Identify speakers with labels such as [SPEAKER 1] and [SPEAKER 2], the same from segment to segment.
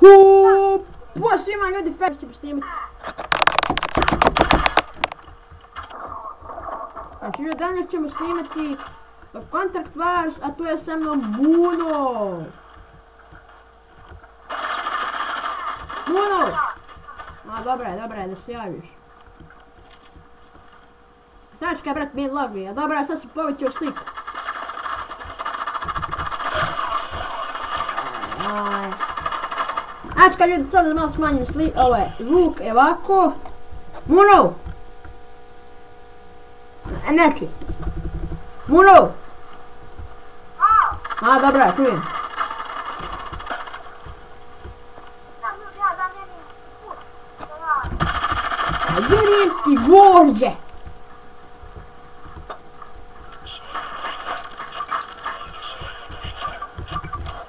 [SPEAKER 1] Pozdrav svima ljudi, Fer ćemo snimiti. Znači ljudi, danas ćemo snimati Contract Wars, a tu je sa mnom Muno. Muno! A dobra je da se javiš. Sačekaj brat, mi loguje, a dobra, sad sam povećao sliku. Sačekaj ljudi, sad da malo smanjim sliku, ovo je zvuk, ovako. Muno! Ne čujem se. Muno! A dobra, čujem. A vjerujem ti gvožđe!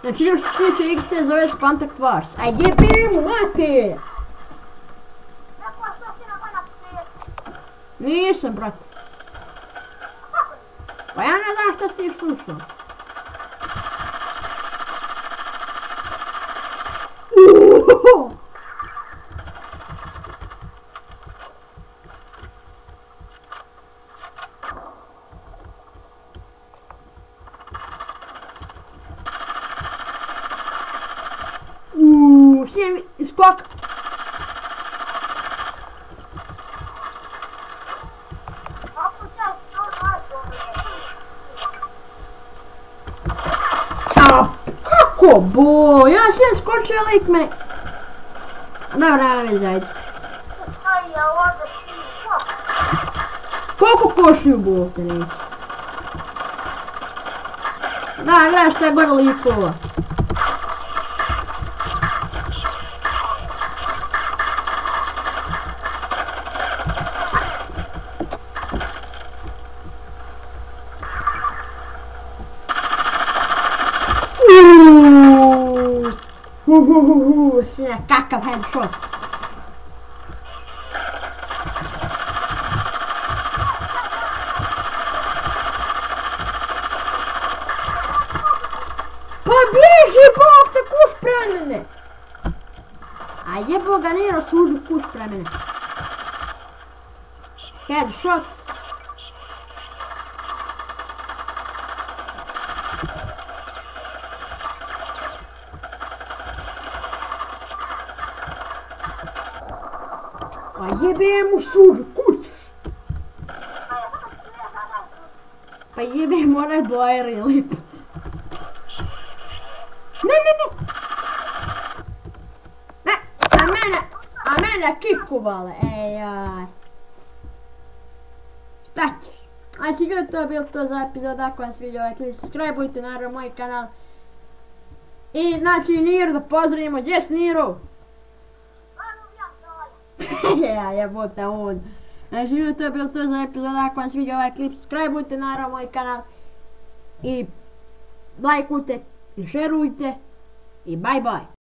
[SPEAKER 1] Znači još što se tiče igrice zove se Contract Wars. Ajde jebimo, mate! Nisam, brate. Pa ja ne znam šta si ti slušao. Snijem skok. Kako bo? Ja sam skočio lik me. Dobra, već ajde. Koliko košuju bo te neći? Da, gledaj šta je gore likova. Sina kakav headshot. Pa bježi bog te kuš pre mene. A jebo ga Nero sužu kuš pre mene. Headshot. Pa jebem mu sužu, kuć! Pa jebem onaj bojer je lipo. Ne! A mene kikuvale, ejaj. Šta ćeš? Znači ljudi, to je bilo to za epizod, ako vam sviđa ovaj klip, subscribeujte naravno moj kanal. I znači Niru da pozdravimo, gdje si Niru? Ja jebota on. Znači ljudi, to je bilo to za epizod, ako vam sviđa ovaj klip, subscribeujte naravno moj kanal. I lajkujte, i šerujte, i bye bye.